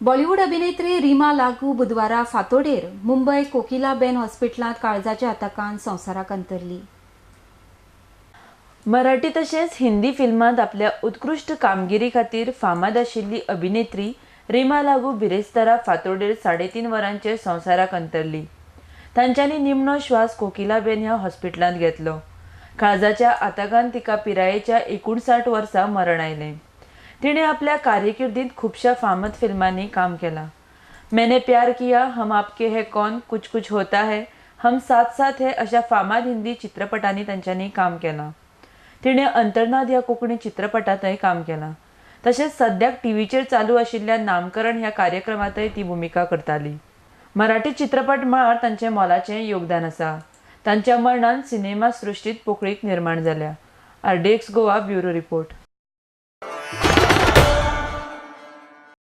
बॉलिवूड अभिनेत्री रीमा लागू बुधवारा फांतोडेर मुंबय कोकिलाबेन हॉस्पिटलांत काळजाच्या आताकान संवसाराक अंतरली. मराठी तशेंच हिंदी फिल्मांत आपल्या उत्कृश्ट कामगिरी खातीर फामाद आशिल्ली अभिनेत्री रीमा लागू बिरेस्तारा फांतोडेर 3:30 वरांचेर संवसाराक अंतरली. तांच्यांनी निमणो श्वास कोकिलाबेन ह्या हॉस्पिटलांत घेतलो. काळजाच्या आताकान तिका पिरायेच्या 59 वर्सां मरण आयलें. तिणें आपल्या कारकिर्दींत खुबश्या फामाद फिल्मांनी काम केलां. मैंने प्यार किया, हम आपके है कौन, कुछ कुछ होता है, हम साथ साथ है अशा फामाद हिंदी चित्रपटांनी तांच्यांनी काम केलां. तिणें अंतर्नाद ह्या कोंकणी चित्रपटांतय काम केलां. तशेंच सद्याक टीव्हीचेर चालू आशिल्ल्या नामकरण ह्या कार्यक्रमांतय ती भुमिका करताली. मराठी चित्रपट मळार तांचें मोलाचें योगदान आसा. तांच्या मरणान सिनेमा सृश्टींत पोकळीक निर्माण जाल्या. RDX Goa bureau report.